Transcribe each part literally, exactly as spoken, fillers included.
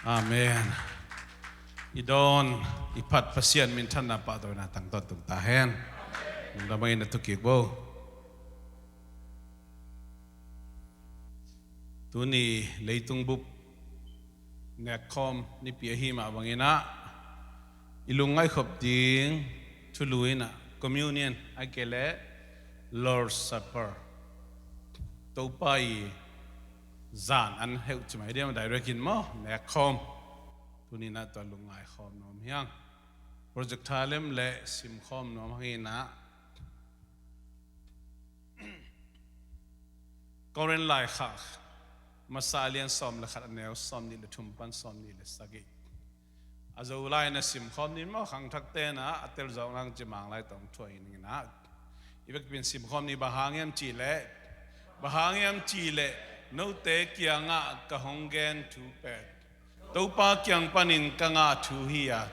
Amen. I dawn i phat Pasian minthanna pahtawina tangtawn tung ta hen. Lungdam bangin na thukik bo. Tuni leitung bup nekkhawm nipi ahi mah bangin ah i lungngaih khop ding thulu in ah communion, ahih kei leh Lord's Supper, Topa i zan an heuh ci mai diam, direct in maw, nekkhawm. Tuni in ah tua lungngai khawm nuam hi hang. Projector lem leh simkhawm nuam hang in ah. Korin laikhak masa a lian sawm le khat, a neu sawmnih le thum pan sawmnih le sagih. A Zolai na simkhawm ni maw, khangthakte in ah a tel zawk nang ci, Manglai tawh thuah in ah. I vekpi in simkhawm ni. Bang hang hiam cih leh, bang hang hiam cih leh note kiangah ka hong gen thu pen Topa kiang panin ka ngah thu hi a,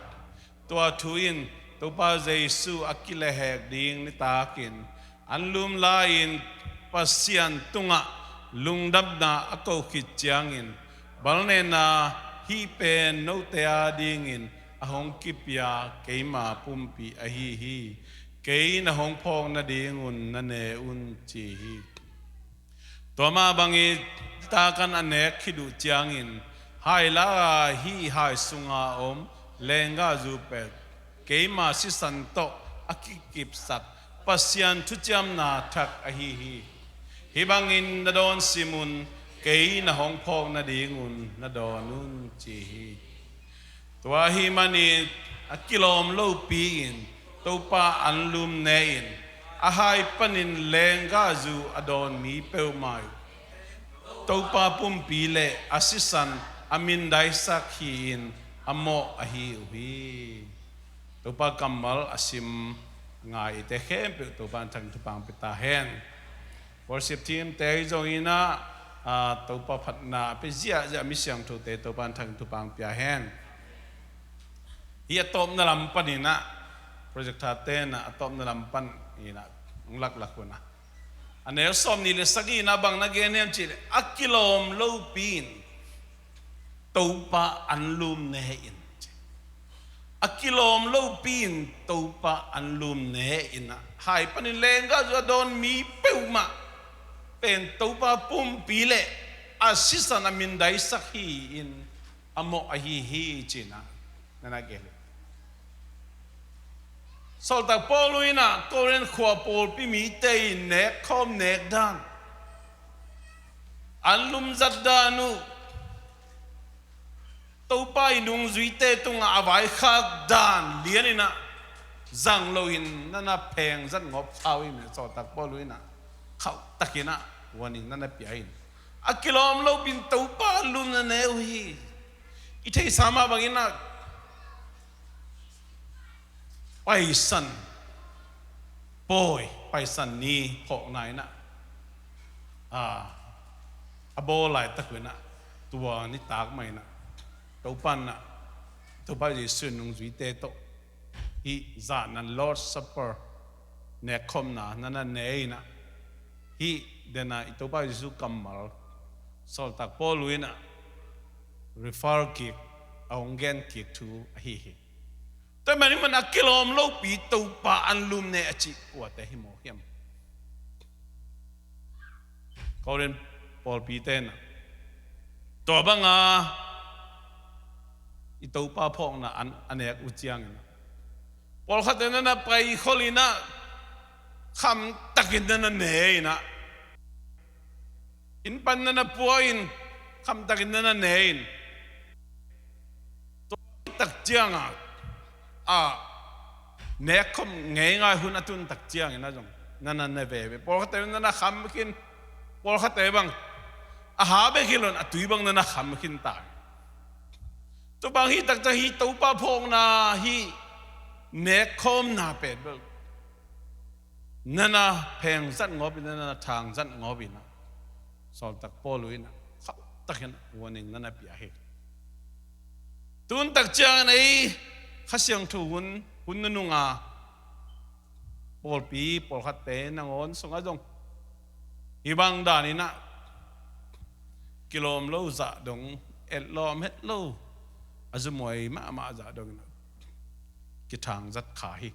tua thu in Topa Jesu a kilehhek ding nitakin anlum lai-in Pasian tungah lungdamna a ko khit ciangin, balnena hih pen note adingin a hong kipia keima pumpi ahi hi. Kei na hong phawk nadingun na ne un, ci hi. Tua mah bangin nitakan a nek khit uh ciangin, hai la a, hih hai sunga om lenggahzu pen keima sisan tawh a kikipsak Pasian thuciamna thak ahi hi. Hih bangin na dawn sim un, kei na hong phawk nadingun na dawn un, ci hi. Tua ahih manin a kilawm lopi-in Topa anlum ne-in, a hai panin lenggahzu a dawn mi peuhmah uh Topa pumpi le a sisan a mindaisak hi-in a mawh ahi uh hi. Topa kammal a sim ngaite khempeuh Topa in thang thupha pia ta hen. Worship team te zong in ah, ah, Topa phatna a pia ziahziah mi siangthote Topa in thang thupha pia hen. Hih a tawpna lam panin ah, projector te in ah a tawpna lam panin ah hong laklak un ah, a neu sawmnih le sagih in ah bang na gen hiam cih leh, a kilawm lopi-in Topa anlum ne-in, a kilawm lopi-in Topa anlum ne-in ah, hai panin lenggahzu a dawn mi peuhmah pen Topa pumpi le a sisan a mindaisak hi-in a mawh ahi hi, ci-in ah na na gen hi. Sawltak Paul in ah Korin khua pawlpi mite in nekkhawm nek dan, anlum zat dan uh, Topa i nungzuite tungah a vaikhak dan lian in ah zang loin na na pheng zat ngawp kha uh hi. Sawltak Paul in ah khauhtakin ah warning na na pia hi. A kilawm lopi-in Topa anlum na ne uh hi. I theihsa mah bangin ah Paisan pawi, Paisan ni phawkna in ah, a, a bawl laitak uh in ah, tua nitak mah in ah Topa in ah, Topa Jesu in nungzuite tawh hih zan an, Lord's Supper, nekkhawmna na na ne in ah, hih den ah i Topa Jesu kammal Sawltak Paul in ah refer kik, a hong gen kik thu ahi hi. Tua ahih manin a kilawm lopi Topa anlum ne a cih kuate hi maw hiam? Korin pawlpite in ah tua banga i Topa phawkna an a nek uh ciangin ah, pawlkhatte na na paikhol in ah khamtakin na na ne in ah, inn pan na na pua in khamtakin na na ne in, tua tak ciangah a nekkhawm ngeingai hun a tun tak ciangin ah zong na na ne veve. Pawlkhatte na na kham khin, pawlkhatte bang a ha bek hi lo in a tui bang na na kham khin ta. Tua bang hi tak ciang hih Topa phawkna hih nekkhawmna pen bel na na pheng zat ngawp in, na na thang zat ngawp in ah, Sawltak Paul in ah khauhtakin warning na na pia hi. Tun tak ciangin ei Kha Siangtho hun, hun nunung a pawlpi pawlkhatte nangawn sungah zong hih bang dan in ah kilawm lo zah dong, etlawm het lo, a zumhuai mahmah zah dongin ah kithang zat kha hi.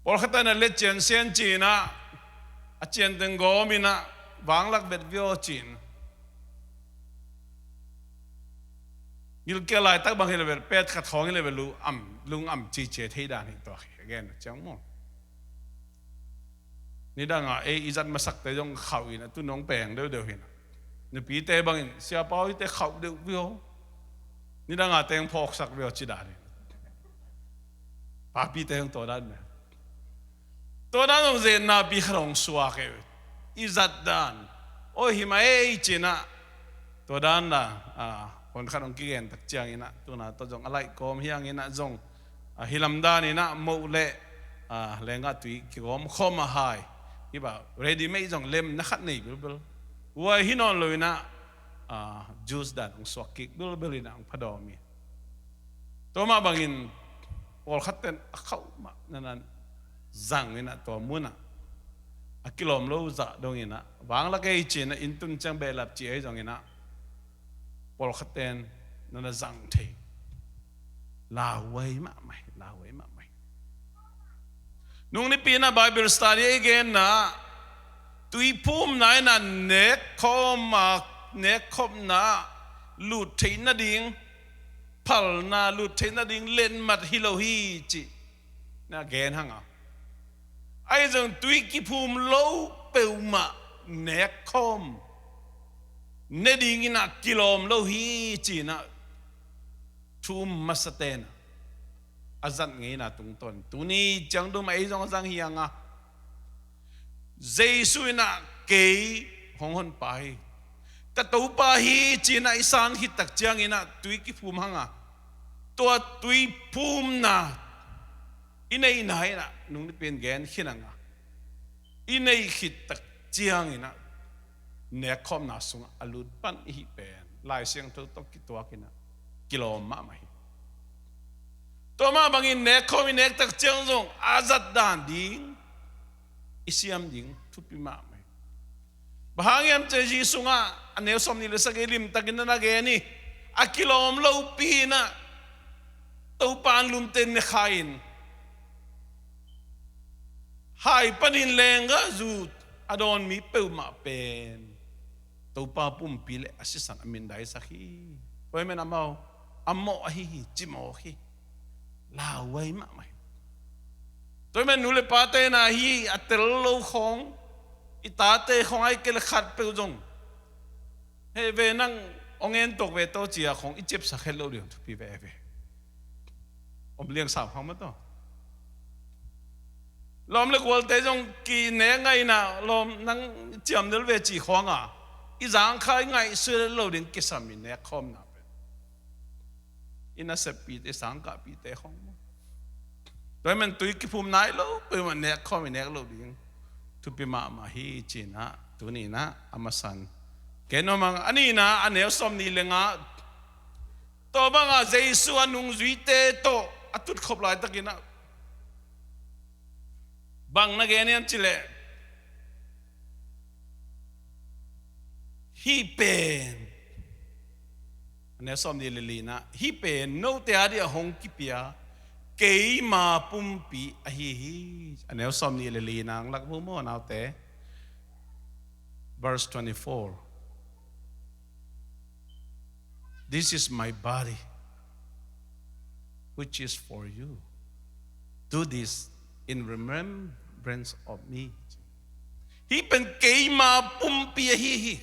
Pawlkhat in ah letcian sian ci-in ah, a cianteng gawm in ah vanglak vet vio ci-in, gilkial laitak bang hi lo vet, pet khat khawng hi lo vet, lu am, lung am cicia thei dan hi tua hi a gen ciang maw. Nidang a ei i zat masakte zong khauh in ah tu nong peng deuhdeuh hi in ah, nupite bangin, "Siapa aw, hihte khauh deuh vio." Nidang a teng phawksak vio ci dan hi. Papite hong tua dan ne. Tua dan hong zen napi khat hong suak e. I zat dan. Oi, hi mah ei ci-in ah. Tua dan la, a, hon khat hong kigen tak ciangin ah, tuna tawh zong a laih kawm hi hangin ah zong, a, hi lam dan in ah moh le, a, lenggah tui kigawm khawm a hai. Hi bah, ready made zong lemna khat nei bilbil. Huai hi nawn lo in ah, a, juice dan hong suak kik bilbil in ah hong phadawm hi. Tua mah bangin pawlkhat ten a khauh mah na na zang in ah tua mun ah a kilawm lo zah dongin ah vanglak ei ci-in ah inn tun ciang behlap ci ei zongin ah pawlkhat ten na na zang thei. Lauhuai mahmah hi, lauhuai mahmah hi. Nung nipi in ah Bible study ei genna, tuiphumna in ah nekkhawm a, nekkhopna lut theih nading, phalna lut theih nading letmat hi lo hi ci-in ah gen hang a. Ahi zong tui kiphum lo peuhmah nekkhawm ne dingin ah kilawm lo hi ci-in ah thu um masa ten ah a zat ngeina tungtawn tuni ciang dum ah ei zong a zang hi hang a. Jesu in ah kei hong honpa hi, ka Topa hi ci-in ah i san khit tak ciangin ah tui kiphum hang a. Tua tuiphumna i neihna in ah nung nipi in gen khin hang a. I neih khit tak ciangin ah nekkhawmna sungah a lut pan i hih pen Lai Siangtho tawh kituak in ah kilawm mahmah hi. Tua mah bangin nekkhawm i nek tak ciang zong a zat dan ding i siam ding thupi mahmah hi. Bang hang hiam cih leh Jesu sungah a neu sawmnih le sagih limtakin na na gen hi. A kilawm lopi in ah Topa an lumte ne kha in, hai panin lenggah zu a dawn mi peuhmah pen Topa pumpi le a sisan a mindaisak hi. Tua ahih manin amau a mawh ahi hi, ci mawk hi. Lauhuai mahmah hi. Tua ahih manin nu le pate na hi a tel lo khawng, i tate khawng ahih kei leh khat peuh zong, "Heh ve, nang hong en tuak ve tawh," ci-a khawng i ciapsak het loh ding thupi veve. Om liang sau khawng mah tawh. Lawm le gualte zong kinek ngaihna, lawm nang ciam lel ve cih khawng a, i zangkhai ngaihsut het loh ding kisam i nekkhawmna pen. I naseppite, sangkahpite khawng maw. Tua ahih manin tui kiphum nai lo peuhmah nekkhawm i nek loh ding thupi mahmah hi ci-in ah tuni in ah a masa in gen nuam hang. A nihna, a neu sawmnih le nga, tua bangah Jesu a nungzuite tawh a tutkhop laitakin ah bang na gen hiam cih leh, "Hih pen," a neu sawmnih le lina, "hih pen note adingin hong kipia keima pumpi ahi hi." A neu sawmnih le lina hong lak vo maw, naute. Verse twenty-four. "This is my body, which is for you. Do this in remembrance of me." Hih pen keima pumpi ahi hi.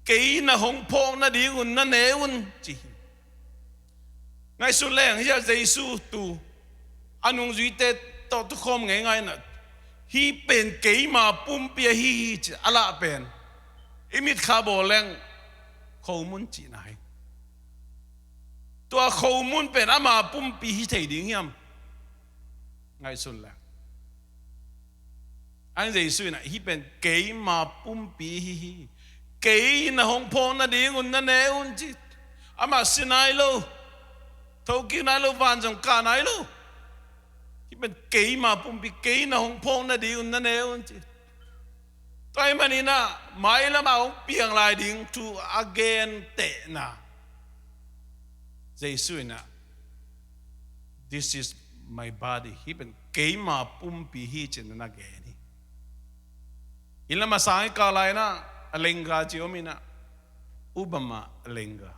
Kei na hong phawk nadingun na ne un, ci hi. Ngaihsun leng, hiah Jesu tu a nungzuite tawh tukhawm ngeingai in ah, "Hih pen keima pumpi ahi hi," ci a lah pen i mitkha bawl leng khomun cihna hi. Tua khomun pen ama pumpi hi thei ding hiam? Ngaihsun leng. Ahi zong Jesu in ah, "Hih pen keima pumpi hi hi. Kei na hong phawk nadingun na ne un," ci. Amah si nai lo, thokik nai lo, van zong kah nai lo. "Hih pen keima pumpi, kei na hong phawk nadingun na ne un," ci. Tua ahih manin ah mailam ah hong piang lai ding thu a gentehna Jesu in ah, "This is my body." Hih pen keima pumpi hi ci-in na gen hi. Inn lam a sang i kah lai-in ah, a lengga ci om in ah, "Ubama lengga."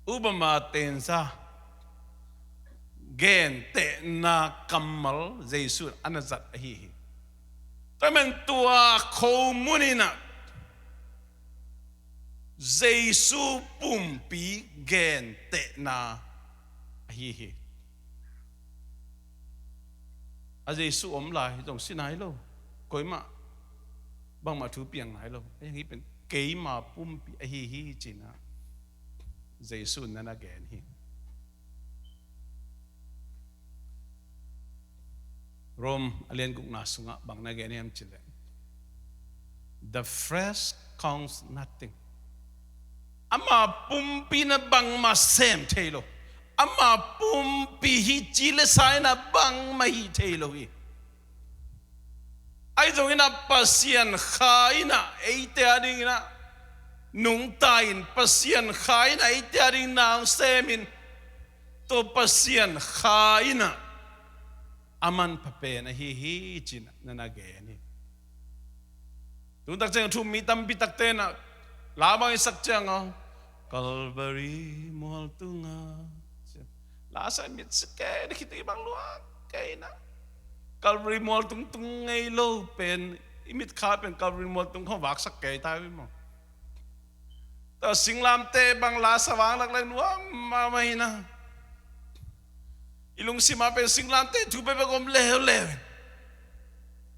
Ubama tensa gentehna kammal Jesu in a na zat ahi hi. Tua man tua khomun in ah Jesu pumpi gentehna ahi hi. A Jesu om lai zong si nai lo, koimah bangmah thu piang nai lo. Ahi hang hih pen keima pumpi ahi hi ci-in ah Jesu in na na gen hi. Rom a lian gukna sungah bang na gen hiam cih leh, "The flesh counts nothing." Ama pumpi in ah bangmah sem thei lo. Ama pumpi hi ci le sa in ah bangmah hi thei lo hi. Ahi zongin ah Pasian Kha in ah eite a dingin ah nungta in, Pasian Kha in ah eite a dingin ah hong sem in, tua Pasian Kha in ah a manpha pen ahi hi ci-in na na gen hi. Tun tak ciang thu um mi tampi takte in ah la bang i sak ciang a, "Calvary mual tungah," la sa, mit si kei, na khitui bang luang kei in ah. Calvary mual tungtung ngei lo pen, i mitkha pen Calvary mual tung khawng vaksak kei ta hi maw. Tua singlamteh bang la sa vang lak leng nuam mahmah hi in ah. I lungsim ah pen singlamteh thu bekbek om leuleu in,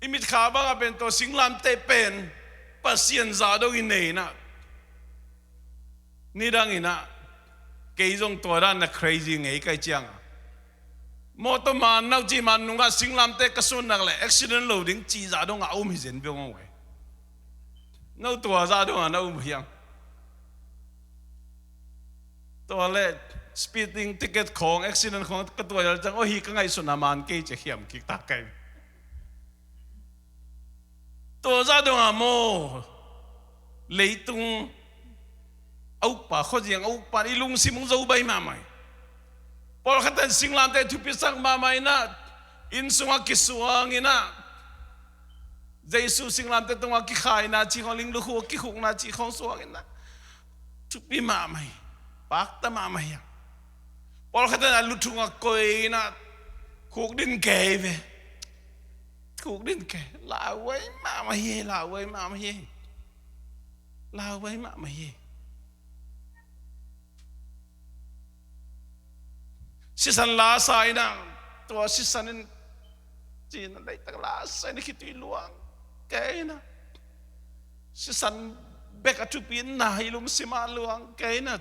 i mitkha bang ah pen tua singlamteh pen Pasian zah dong i nei in ah. Nidang in ah kei zong tua dan na crazy ngei ka hih ciang a, mawtaw man, nau ci man nungah singlamteh ka sun nak leh accident lo ding cih zah dong a um hi zen viau ngong ve. Nau tua zah dong a na um hiam? Tua leh speeding ticket khawng, accident khawng ka tuah leh ciang, aw, hih ka ngaihsutna man kei ci-a khiam kik ta kei. Tua zah dong a maw, leitung a ukpa, khuaziang a ukpa in i lungsim hong zo baih mahmah hi. Pawlkhat in singlamteh thupi sak mahmah in ah, inn sungah kisuang in ah, Jesu singlamteh tungah kikhaina cih khawng, ling lukhuk kikhukna cih khawng suang in ah, thupi mahmah hi, pakta mahmah hi. Pawlkhat in a luthung ah koih in ah, khuk din kei ve. Khuk din kei, lauhuai mahmah hi, lauhuai mahmah hi. Lauhuai mahmah hi. Sisan la sa in ah, tua sisan in, ci-in ah, leitak la sa in ah khitui luang kei in ah, sisan bek a thupina i lungsim ah luang kei in ah,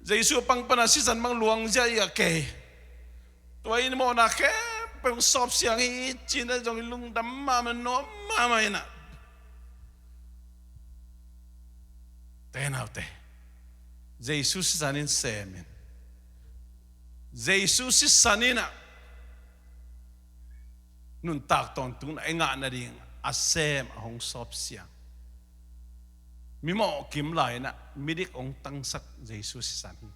Jesu a pang pan a sisan bang luang ziahziah kei. Tua in mawhna khempeuh hong sawpsiang hi ci-in ah zong i lungdam mahmah, nuam mahmah in ah. Te naute, Jesu sisan in sem in, Jesu sisan in ah nuntak tawntung a i ngah nading a sem, a hong sawpsiang, mi mawh kim lai in ah midik hong tangsak Jesu sisan hi.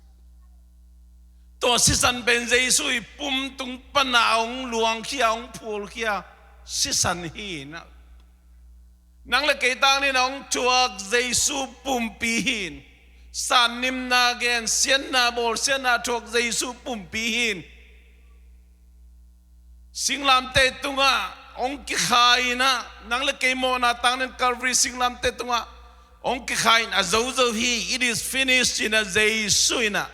Tua sisan pen Jesu i pum tung pan a hong luangkhia, hong phulkhia sisan hi in ah, nang le kei tang dingin a hong thuak Jesu pumpi hi in, sannimna gen, siatna bawl, siatna thuak Jesu pumpi hi in. Singlamteh tungah hong kikhai in ah, nang le kei mawhna tang dingin Calvary singlamteh tungah hong kikhai in, a zozo hi, it is finished, ci-in ah Jesu in ah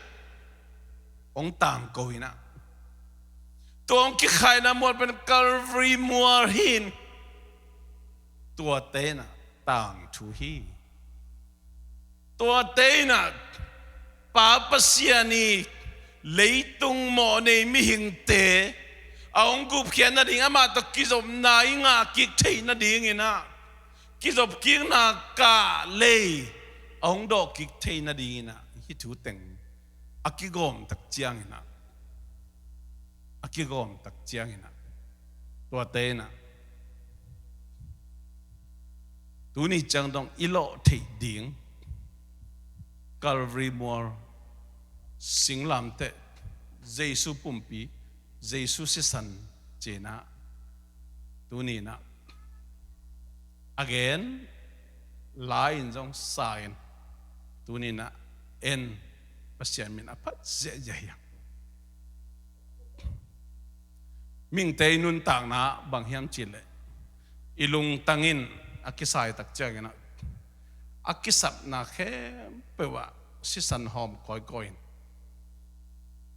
hong tangko in ah, tua hong kikhaina mual pen Calvary mual hi in, tuate in ah tangthu hi. Tuate in ah Pa Pasian i leitung mawhnei mihingte a hong gupkhiat nading, amah tawh kizopna i ngah kik theih nading in ah, kizop kikna kah lei a hong dawh kik theih nading in ah, hih thu teng a kigawm tak ciang in ah, a kigawm tak ciang in ah, tuate in ah tuni ciang dong i lawh theih ding Calvary mual singlamteh, Jesu pumpi, Jesu sisan ci-in ah, tuni-in ah a gen lai-in zong sa-in, tuni-in ah en, Pasian min a phat ziahziah hi hang. Mihingte i nuntakna bang hiam cih leh, i lungtang in a kisai tak ciangin ah, a kisapna khempeuh ah sisan hawm kawikawi in,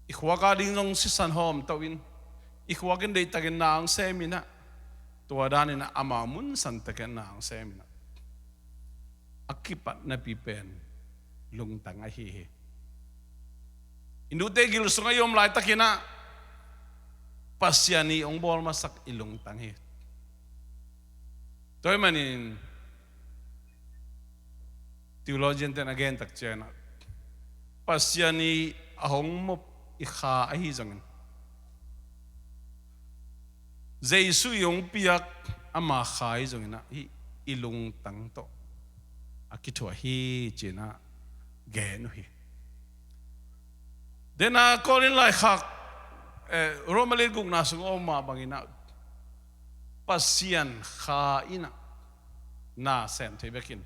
i khuak a ding zong sisan hawm to in, i khuak in deihtakin na hong sem in ah, tua danin ah amau mun san takin na hong sem in ah, a kipatnapi pen lungtang ahi hi. I nute gil sungah i om laitakin ah Pasian in hong bawl masak i lungtang hi. Tua ahih manin theologian-te'n a gen tak ciangin ah, Pasian in a hong mop i kha ahi zongin, Jesu in hong piak ama kha ahi zongin ah, hih i lungtang tawh a kithuah hi ci-in ah gen uh hi. Tua-in ah Korin laikhak, eh, Roma lian gukna sung a om mah bangin ah, Pasian kha in ah na sem thei bekin,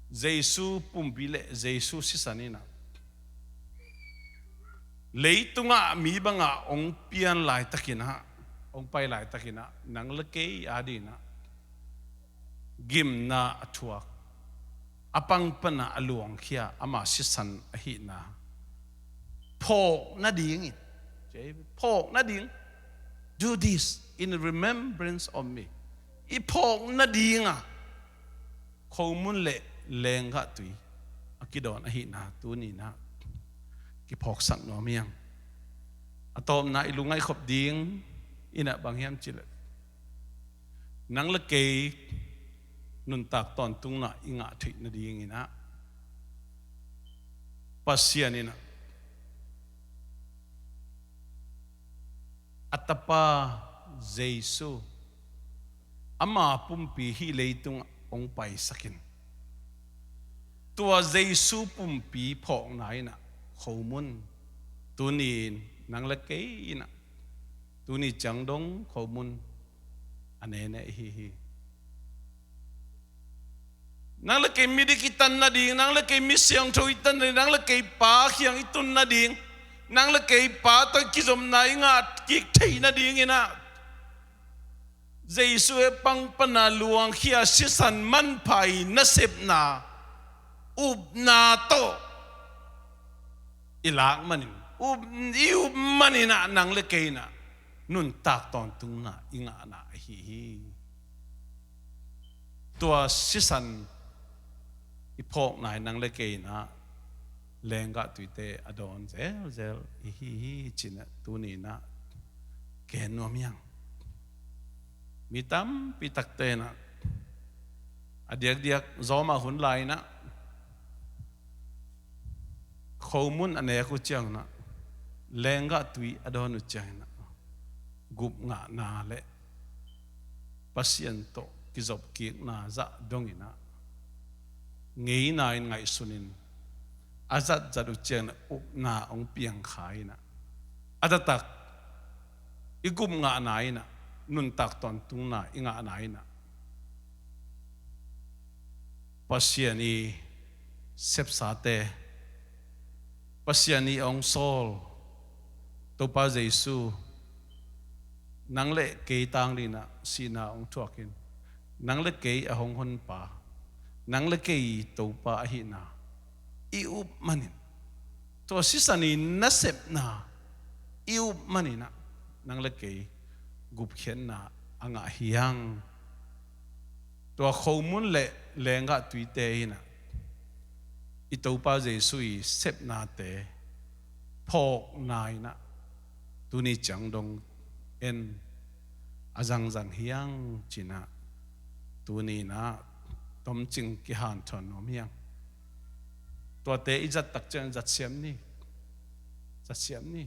Jesu pumpi le Jesu sisan in ah leitungah mi bangah hong pian laitakin ah, hong pai laitakin ah, nang le kei a dingin ah gimna a thuak, a pang pan a luangkhia ama sisan ahihna phawk nadingin, phawk nading, "Do this in remembrance of me." I phawk nading a khomun le lenggah tui a kidawn ahihna tuni-in ah kiphawksak nuam hi hang. A tawpna i lungngaih khop ding in ah bang hiam cih leh, nang le kei nuntak tawntungna i ngah theih nadingin ah, Pasian in ah a tapa Jesu, ama pumpi hih leitungah hong paisak in, tua Jesu pumpi phawkna in ah khomun, tuni-in nang le kei in ah, tuni ciang dong khomun a nene i hi hi. Nang le kei midik i tan nading, nang le kei mi siangtho i tan nading, nang le kei Pa kiang i tun nading, nang le kei Pa tawh i kizopna i ngah kik theih nadingin ah, Jesu he pang pan a luangkhia sisan manpha i nasepna, upna tawh i lak manin, up, i up manin ah nang le kei in ah nuntak tawntungna i ngahna ahi hi. Tua sisan i phawkna in nang le kei in ah lenggah tuite a dawn zelzel i hi hi ci-in ah tuni-in ah gen nuam hi hang. Mi tampi takte in ah a diakdiak zawm a hun lai-in ah khomun a nek uh ciangin ah, lenggah tui a dawn uh ciangin ah, gupngahna le Pasian tawh kizopkikna zah dongin ah, ngeina in ngaihsunin a zatzat uh ciangin ah upna hong piang kha in ah, a taktak i gupngahna in ah, nuntak tawntungna i ngahna in ah, Pasian i sepsate, Pasian i hong sawl Topa Jesu, nang le kei tang dingin ah sihna hong thuakin, nang le kei a hong honpa, nang le kei Topa ahihna i up manin, tua sisan i nasepna i up manin ah, nang le kei gupkhiatna a ngah hi hang. Tua khomun le lenggah tuite in ah, i Topa Jesu i sepnate phawkna in ah, tuni ciang dong en a zangzang hi hang ci-in ah, tuni-in ah tomcing kihanthawn nuam hi hang. Tuate i zat tak ciang zat siam ni. Zat siam ni.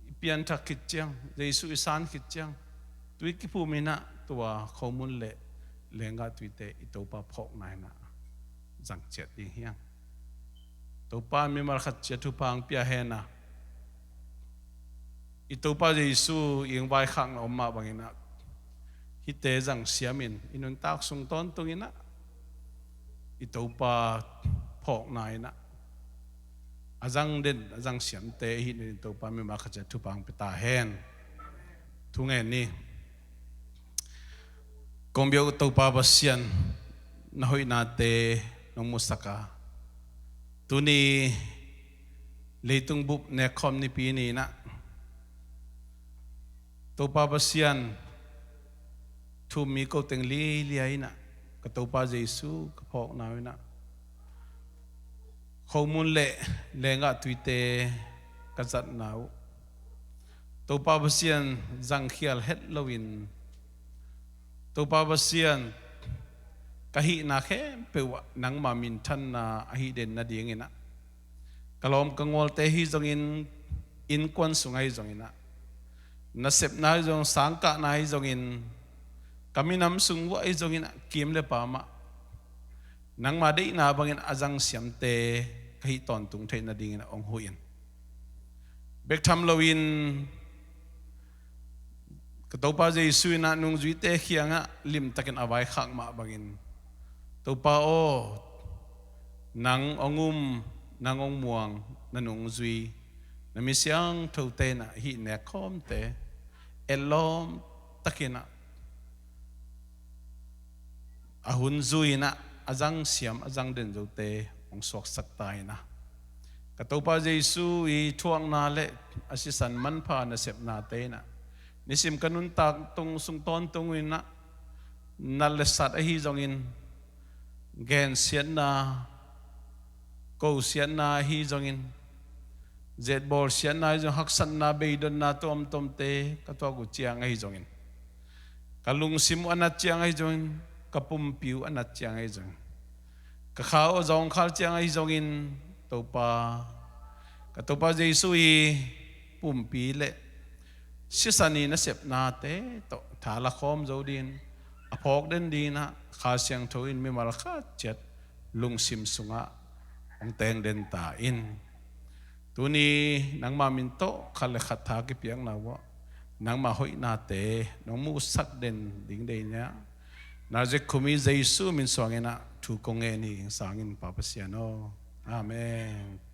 I pianthak khit ciang, Jesu i san khit ciang, tui kiphum in ah tua khomun le lenggah tuite i Topa phawkna in ah zang ciat ding hi hang. Topa in mimal khat ciat thupha hong pia hen a, i Topa Jesu i hong vaikhakna om mah bangin ah, hihte zang siamin i nuntak sung tawntungin ah, i Topa phawkna in ah, a zang den, a zang siamte i hihna dingin Topa in mimal khat ciat thupha hong pia ta hen. Thu ngen ni. Kong biak uh Topa Pasian, na hoihnate nong musak a, tuni leitung bup nekkhawm nipi ni in ah, Topa Pasian, thu-um mi ko teng liailiai in ah, ka Topa Jesu ka phawkna uh in ah, khomun le lenggah tuite ka zatna uh, Topa Pasian, zangkhial het loin, Topa Pasian, ka hihna khempeuh ah nangma minthanna a hih den nadingin ah, ka lawm ka gualte ahi zongin, innkuan sung ahi zongin ah, nasepna ahi zong, sangkahna ahi zongin, ka minam sung uh ahi zongin ah, kim le pam ah nangma deihna bangin a zang siamte ka hih tawntung theih nadingin ah hong huh in. Bek tham loin, ka Topa Jesu in ah nungzuite kiangah limtakin a vaikhak mah bangin, Topa aw, nang hong um, nang hong muang, na nungzui, na mi siangthote in ah hih nekkhawmte etlawm takin ah, a hun zui in ah, a zang siam, a zang den zote hong suaksak ta in ah, ka Topa Jesu i thuakna le a sisan manpha nasepnate in ah, nisim ka nuntak tung sung tawntung in ah, nat le sat ahi zongin, gensiatna, kosiatna ahi zongin, zetbawlsiatna ahi zong, haksatna, beidonna tuamtuamte ka tuak uh ciang ahi zongin, ka lungsim uh a nat ciang ahi zongin, ka pumpi uh a nat ciang ahi zongin, ka kha uh a zawngkhal ciang ahi zongin, Topa, ka Topa Jesu i pumpi le sisan i nasepnate tawh tha lakhawm zo dingin, a phawk den dingin ah, Kha Siangtho in mimal khat ciat lungsim sungah hong teng den ta in. Tuni nangma min tawh khat le khat tha kipiakna uh ah, nangma hoihnate nong musak den ding deih ni ah, Nazareth khumi Jesu min suangin ah thu kong ngen hi, ing sangin Pa Pasian aw. Amen.